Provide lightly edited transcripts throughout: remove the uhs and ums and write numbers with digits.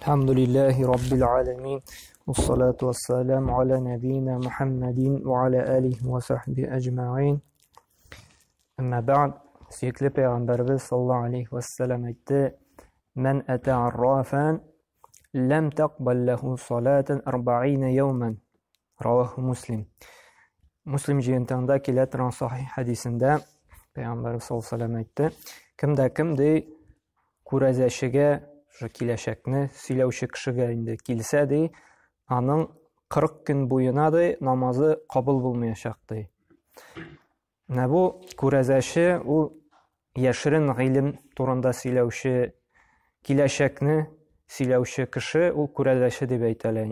Алхамдулиллахи раббил аламин. Вассалату вассаламу аля набийна Мухаммадин ва аля алихи ва сахби әҗмәгыйн. Әмма бәгъд, сөекле пәйгамбәрбез саллаллаһу алейхи вассалам әйтте: "Мән ата аррафан ләм тақбал ләху салатан 40 яуман". Раваху Муслим. Муслим җыентыгында килә торган сахих хәдисендә пәйгамбәрбез саллаллаһу алейхи вассалам әйтте: "Кемдә кем ди күрәзәчегә, шушы киләчәкне сөйләүче кешегә инде килсә ди, аның 40 көн буена ди намазы кабул булмаячак ди. Менә бу күрәзәче ул яшерен гыйлем турында сөйләүче, киләчәкне сөйләүче кеше ул күрәзәче дип әйтелә,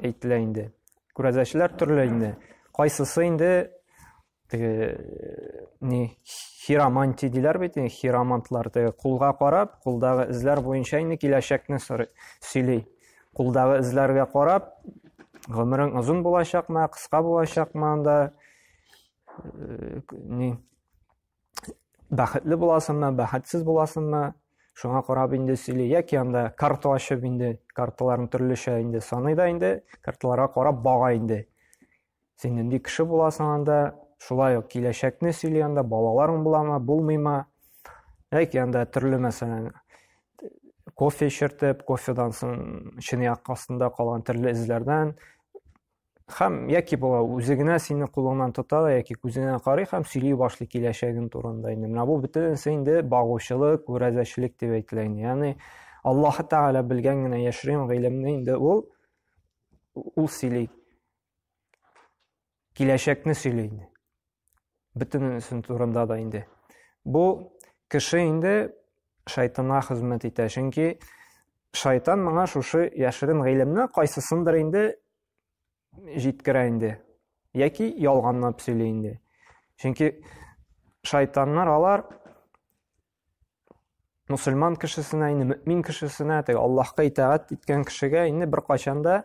әйтелә инде. Күрәзәчеләр төрле инде. Кайсысы инде теге ни хиромантия диләр бит инде, хиромантлар теге кулга карап, кулдагы эзләр буенча инде киләчәкне сөйли. Кулдагы эзләргә карап, гомерең озын булачакмы, кыска булачакмы анда ни бәхетле буласыңмы, бәхетсез буласыңмы, шуңа карап инде сөйли. Яки анда карта ачып инде, карталарын төрлечә инде саный да инде, карталарга карап бага инде. Син нинди кеше буласың анда, шулай ук киләчәкне сөйли анда, балаларың буламы, булмыймы? Яки анда төрле, мәсәлән, кофе эчертеп, кофедан соң чынаяк астында калган төрле эзләрдән һәм яки була үзе генә сине кулыңнан тота да яки күзеңә карый һәм сөйли башлый киләчәгең турында инде. Менә бу бөтенесе инде багучылык, күрәзәчелек дип әйтелә инде. Ягъни Аллаһ Тәгалә белгән генә яшерен гыйлемне инде ул ул сөйли. Киләчәкне сөйли инде. Бөтенесен турында да инде. Бу кеше инде шайтанга хезмәт итә, чөнки шайтан моңа шушы яшерен гыйлемне кайсысындыр инде җиткерә инде. Яки ялганлап сөйли инде. Чөнки шайтаннар алар мусульман кешесенә, инде мөмин кешесенә, теге Аллаһка итагать иткән кешегә инде беркайчан да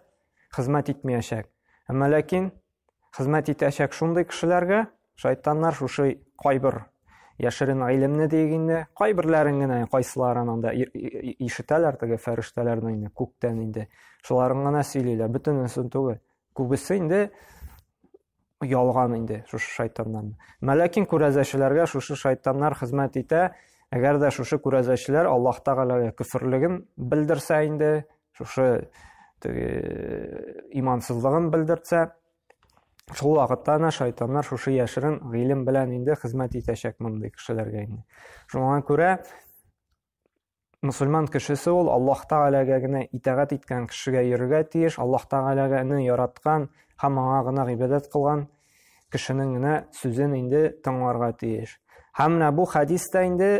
хезмәт итмәячәк. Әмма ләкин хезмәт итәчәк шундый кешеләргә шайтаннар шушы кайбер яшерен гыйлемне диек инде, кайберләрен генә, кайсыларын анда ишетәләр теге фәрештәләрне инде күктән инде. Шуларын гына сөйлиләр, бөтенесен түгел. Күбесе инде ялган инде шушы шайтаннарны. Мәләкин күрәзәчеләргә шушы шайтаннар хезмәт итә. Әгәр дә шушы күрәзәчеләр Аллаһ Тәгаләгә көферлеген белдерсә инде, шушы теге имансызлыгын белдертсә, шул вакытта әнә шайтаннар шушы яшерен гыйлем белән инде хезмәт итәчәк мондый кешеләргә инде. Шуңа күрә мусульман кешесе ул Аллаһ Тәгаләгә генә итагать иткән кешегә йөрергә тиеш, Аллаһ Тәгаләне яраткан һәм аңа гына гыйбадәт кылган кешенең генә сүзен инде тыңларга тиеш. Һәм менә бу хәдис тә инде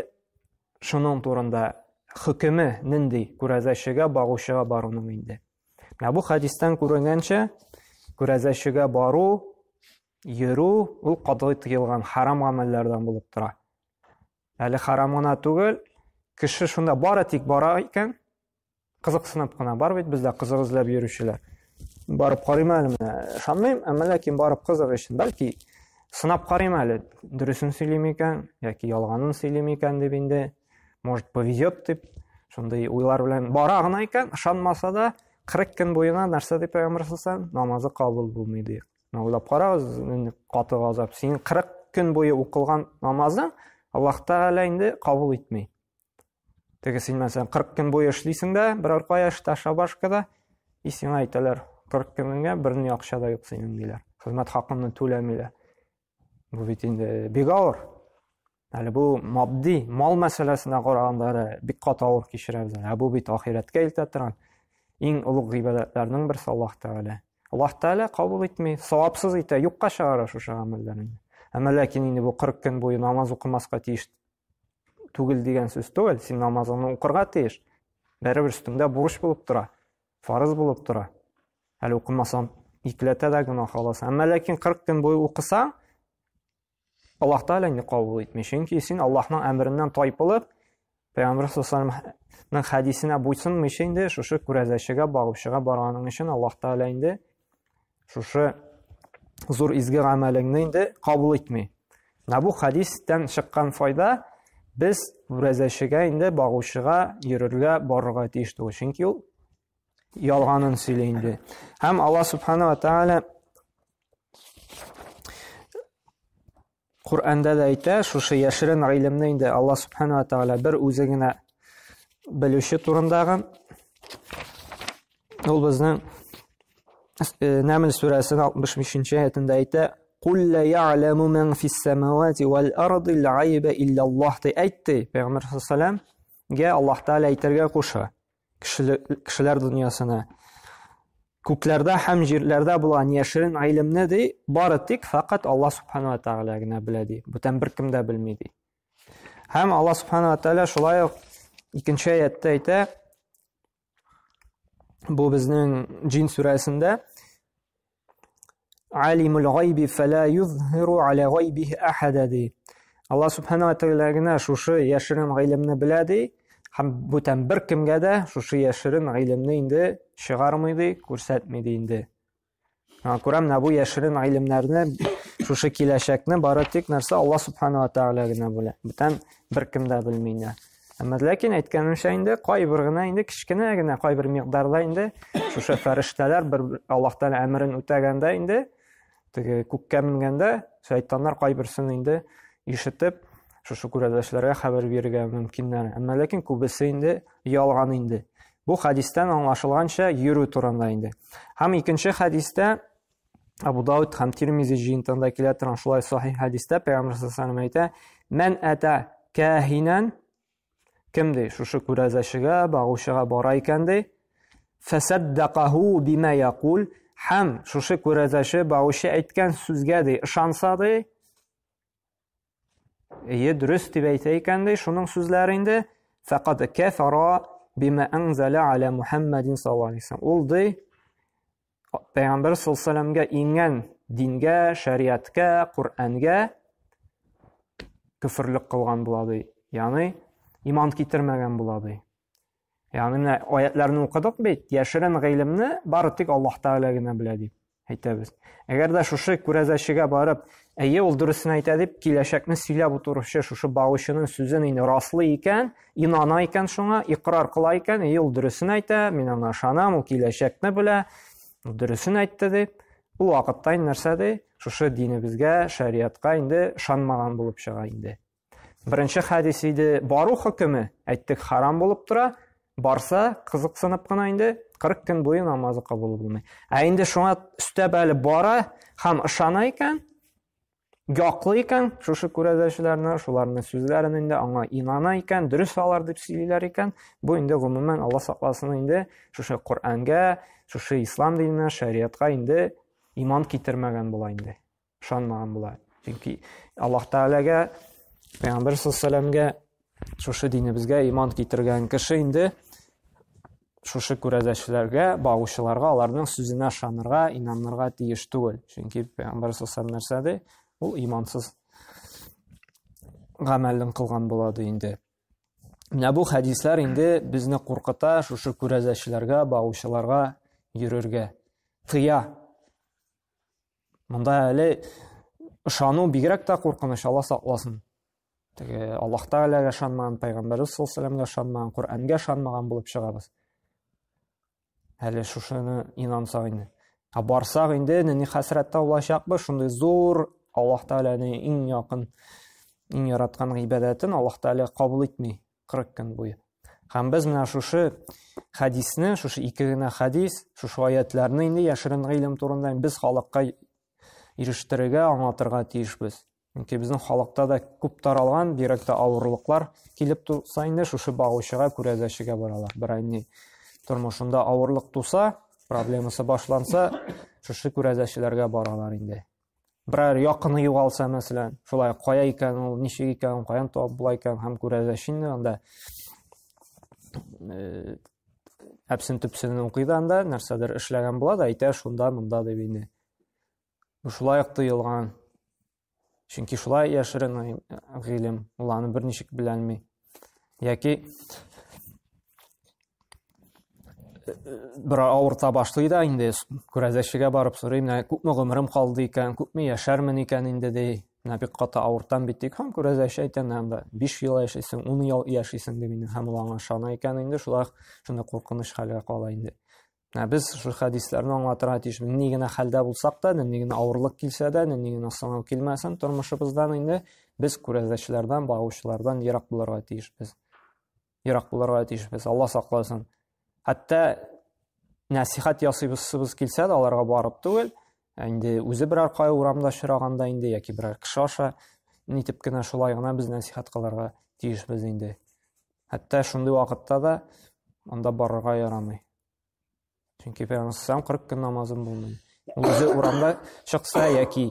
шуның турында хөкеме нинди күрәзәчегә багучыга баруның инде. Менә бу хәдистән күренгәнчә, күрәзәчегә бару, йөрү ул катгый тыелган харам гамәлләрдән булып тора. Әле харам гына түгел, кеше шунда бары тик бара икән, кызыксынып кына бар бит бездә кызык эзләп йөрүчеләр. Барып карыйм әле менә, ышанмыйм, әмма ләкин барып кызык өчен, бәлки сынап карыйм әле, дөресен сөйлим икән, яки ялганын сөйлим икән дип инде, может, повезет дип, шундый уйлар белән бара гына икән, ышанмаса да, 40 көн буена нәрсә дип пәйгамбәр саллаллаһу намазы кабул булмый ди. Менә уйлап карагыз, инде каты газап. Син 40 көн буе укылган намазың Аллаһ Тәгалә инде кабул итми. Теге син мәсәлән 40 көн буе эшлисең дә, берәр кая эштә шабашкада, и сиңа әйтәләр, 40 көнгә берни акча да юк синең диләр. Хезмәт хакыңны түләмиләр. Бу бит инде бик авыр. Әле бу матди, мал мәсьәләсенә караганда да бик каты авыр кичерәбез. Ә бу бит ахирәткә илтә торган иң олуг гыйбадәтләрнең берсе Аллаһ Тәгалә. Аллаһ Тәгалә кабул итми, савапсыз итә, юкка чыгара шушы гамәлләрне. Әмма ләкин инде бу 40 көн буе намаз укымаска тиеш түгел дигән сүз түгел. Син намазыңны укырга тиеш. Бәребер өстеңдә бурыч булып тора, фарыз булып тора. Әле укымасаң, икеләтә дә гөнаһ аласың. Әмма ләкин 40 көн буе укысаң, Аллаһ Тәгалә инде кабул итми. Чөнки син Аллаһның әмереннән тайпылып, Пәйгамбәр саллаллаһу хәдисенә буйсынмыйча инде шушы күрәзәчегә, багучыга барганың өчен Аллаһ Тәгалә инде шушы зур изге гамәлеңне инде кабул итми. Менә бу хәдистән чыккан файда без күрәзәчегә инде багучыга йөрергә барырга тиеш түгел. Чөнки ул ялганын сөйли инде. Һәм Алла субхана ва тааля Коръәндә дә әйтә, шушы яшерен гыйлемне инде Алла субхана ва тааля бер үзе генә белүче турындагы. Ул безнең Нәмл сүрәсенең 65-нче аятында әйтә: "Кул ла я'ламу ман фис самавати вал арди аль-гайба илля Аллаһ" дип әйтте. Пәйгамбәр саллаллаху алейһи Аллаһ Тәгалә әйтергә куша кешеләр дөньясына. Күкләрдә һәм җирләрдә булган яшерен гыйлемне ди, бары тик фәкать Аллаһ субхана ва тәгалә генә белә ди. Бүтән беркем дә белми ди. Һәм Аллаһ субхана ва тәгалә шулай ук икенче аятта әйтә, бу безнең Җин сүрәсендә Алимул гайби фала юзһиру аля гайбихи ахада ди. Алла субхана ва тәгалә генә шушы яшерен гыйлемне белә ди һәм бүтән бер кемгә дә шушы яшерен гыйлемне инде чыгармый ди, күрсәтми ди инде. Шуңа күрә менә бу яшерен гыйлемнәрне, шушы киләчәкне бары тик нәрсә Алла субхана ва тәгалә генә белә. Бүтән беркем дә белми инде. Әмма ләкин әйткәнемчә инде кайбер генә инде кечкенә генә кайбер микъдарда инде шушы фәрештәләр бер Аллаһ Тәгалә әмерен үтәгәндә инде теге күккә менгәндә шайтаннар кайберсен инде ишетеп шушы күрәзәчеләргә хәбәр бирергә мөмкиннәр. Әмма ләкин күбесе инде ялган инде. Бу хәдистән аңлашылганча йөрү турында инде. Һәм икенче хәдистә Абу Дауд һәм Тирмизи җыентыгында килә торган шулай сахих хәдистә Пәйгамбәр саллаллаху алейһи әйтә: "Мән ата кахинан" кем ди, шушы күрәзәчегә, багучыга бара икән ди, фасаддакаху бима якул һәм шушы күрәзәче, багучы әйткән сүзгә ди, ышанса ди, Әйе, дөрес дип әйтә икән ди, шуның сүзләре инде фақад кафара бима анзала аля Мухаммадин саллаллаху алейхи вассалам. Ул ди Пәйгамбәр саллаллаху алейхи иңгән дингә, шәриәткә, Коръәнгә көферлек кылган була ди. Ягъни иман китермәгән була ди. Ягъни менә аятларны укыдык бит, яшерен гыйлемне бары тик Аллаһ Тәгалә генә белә дип әйтәбез. Әгәр дә шушы күрәзәчегә барып, әйе, ул дөресен әйтә дип, киләчәкне сөйләп утыручы шушы багучының сүзен инде раслый икән, инана икән шуңа, икърар кыла икән, әйе, ул дөресен әйтә, мин аңа ышанам, ул киләчәкне белә, ул дөресен әйтте дип, ул вакытта инде нәрсә ди? Шушы динебезгә, шәриатка инде ышанмаган булып чыга инде. Беренче хәдис иде бару хөкеме, әйттек, харам булып тора. Барса, кызыксынып кына инде 40 көн буе намазы кабул булмый. Ә инде шуңа өстәп әле бара һәм ышана икән, яклый икән шушы күрәзәчеләрне, шуларның сүзләрен инде аңа инана икән, дөрес алар дип сөйлиләр икән, бу инде гомумән Алла сакласын инде шушы Коръәнгә, шушы ислам диненә, шәриатка инде иман китермәгән була инде. Ышанмаган була. Чөнки Аллаһ Тәгаләгә, Пәйгамбәр саллаллаху шушы динебезгә иман китергән кеше инде шушы күрәзәчеләргә, багучыларга, аларның сүзенә ышанырга, инанырга тиеш түгел. Чөнки Пәйгамбәр саллаллаху нәрсә ди? Ул имансыз гамәлен кылган була ди инде. Менә бу хәдисләр инде безне куркыта, шушы күрәзәчеләргә, багучыларга йөрергә. Тыя. Монда әле ышану бигрәк тә куркыныч, Алла сакласын. Теге Аллаһ Тәгаләгә ышанмаган, Пәйгамбәрбез саллаллаху алейһи ышанмаган, Коръәнгә ышанмаган булып чыгабыз. Әле шушыны инансак инде. Ә барсак инде нинди хәсрәттә булачакбыз, шундый зур Аллаһ Тәгаләнең иң якын, иң яраткан гыйбадәтен Аллаһ Тәгалә кабул итми. 40 көн буе. Һәм без менә шушы хәдисне, шушы ике генә хәдис, шушы аятларны инде яшерен гыйлем турында без халыкка ирештерергә, аңлатырга тиешбез. Чөнки безнең халыкта да күп таралган, бигрәк тә авырлыклар килеп туса инде шушы багучыга, күрәзәчегә баралар. Бер айны тормышында авырлык туса, проблемасы башланса, шушы күрәзәчеләргә баралар инде. Берәр якыны югалса, мәсәлән, шулай кая икән ул, ничек икән, каян табып була икән, һәм күрәзәче инде анда әпсен төпсен укый да анда, нәрсәдер эшләгән була да, әйтә шунда, монда дип инде. Бу шулай ук тыелган. Чөнки шулай яшерен гыйлем, ул аны берничек беләлми. Яки бер авырта башлый да инде күрәзәчегә барып сорый, менә күпме гомерем калды икән, күпме яшәрмен икән инде ди. Менә бик каты авыртам бит ди. Һәм күрәзәче әйтә, менә анда 5 ел яшисең, 10 ел яшисең дип инде. Һәм ул аңа ышана икән инде, шулай шундый куркыныч хәлгә кала инде. Менә без шул хәдисләрне аңлатырга тиеш. Ни генә хәлдә булсак та, нинди генә авырлык килсә дә, нинди генә сынау килмәсен тормышыбыздан инде без күрәзәчеләрдән, багучылардан ерак булырга тиешбез. Ерак булырга тиешбез. Алла сакласын. Хәтта нәсихәт ясыйбыз килсә дә, аларга барып түгел, инде үзе берәр кая урамда очраганда инде яки берәр кеше аша нитеп кенә шулай гына без нәсихәт кылырга тиешбез инде. Хәтта шундый вакытта да анда барырга ярамый. Чөнки Пәйгамбәр саллаллаху 40 көн намазын булмый. Ул үзе урамда чыкса яки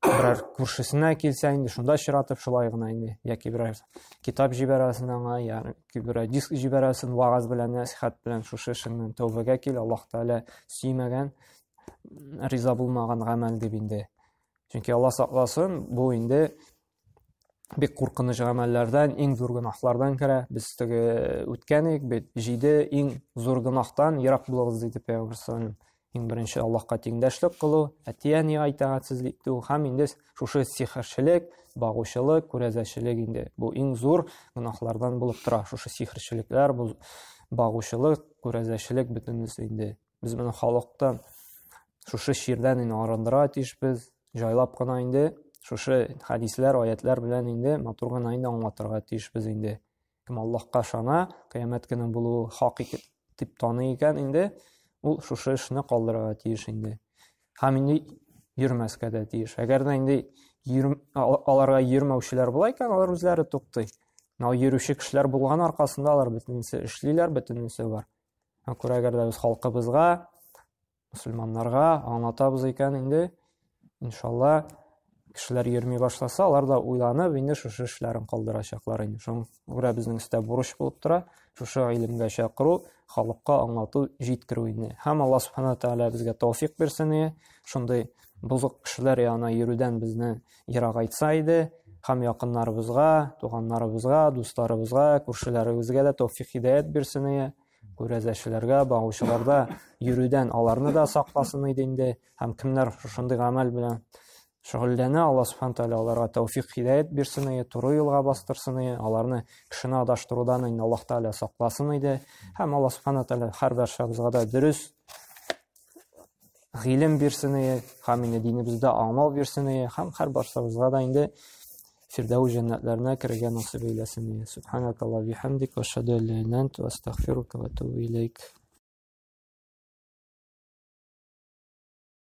берәр күршесенә килсә инде шунда очратып шулай гына инде яки берәр китап җибәрәсен аңа, яки берәр диск җибәрәсен вагаз белән, нәсихәт белән шушы эшеңнән тәүбәгә кил, Аллаһ Тәгалә сөймәгән, риза булмаган гамәл дип инде. Чөнки Алла сакласын, бу инде бик куркыныч гамәлләрдән, иң зур гөнаһлардан керә. Без теге үткән идек бит, җиде иң зур гөнаһтан ерак булыгыз диде Пәйгамбәр саллаллаху. Иң беренче Аллаһка тиңдәшлек кылу, әти-әнигә итагатьсезлек итү һәм инде шушы сихерчелек, багучылык, күрәзәчелек инде. Бу иң зур гөнаһлардан булып тора. Шушы сихерчелекләр, бу багучылык, күрәзәчелек бөтенесе инде. Без моны халыктан шушы чирдән инде арындырырга тиешбез. Җайлап кына инде шушы хәдисләр, аятлар белән инде матур гына инде аңлатырга тиешбез инде. Кем Аллаһка ышана, кыямәт көне булуы хак дип таный икән инде, ул шушы эшне калдырырга тиеш инде. Һәм инде йөрмәскә дә тиеш. Әгәр дә инде аларга йөрмәүчеләр була икән, алар үзләре туктый. Менә йөрүче кешеләр булган аркасында алар бөтенесе эшлиләр, бөтенесе бар. Күрә, әгәр дә без халкыбызга, мөселманнарга аңлатабыз икән инде, иншалла, кешеләр йөрми башласа, алар да уйланып, инде шушы эшләрен калдырачаклар инде. Шуңа күрә безнең өстә бурыч булып тора, шушы гыйлемгә чакыру, халыкка аңлату, җиткерү инде. Һәм Алла субхана тәгалә безгә тәүфик бирсен иде, шундый бозык кешеләр янына йөрүдән безне ерагайтса иде, һәм якыннарыбызга, туганнарыбызга, дусларыбызга, күршеләребезгә дә тәүфик һидаят бирсен иде. Күрәзәчеләргә, багучыларда йөрүдән аларны да сакласын иде инде. Һәм кемнәр шушындый гамәл белән шөгыльләнә, Алла субхана тәгалә аларга тәүфик һидаят бирсен иде, туры юлга бастырсын иде, аларны кешене адаштырудан инде Аллаһ Тәгалә сакласын иде. Һәм Алла субхана тәгалә һәрберебезгә дә дөрес гыйлем бирсен иде, һәм инде динебездә аңлау бирсен иде, һәм һәр барчабызга да инде Фирдәүс җәннәтләренә керергә насыйп әйләсен иде. Субханакаллаһ бихамдик, ва ашһаду ан ла иляха илля анта, ва астагфирука ва атубу илейк.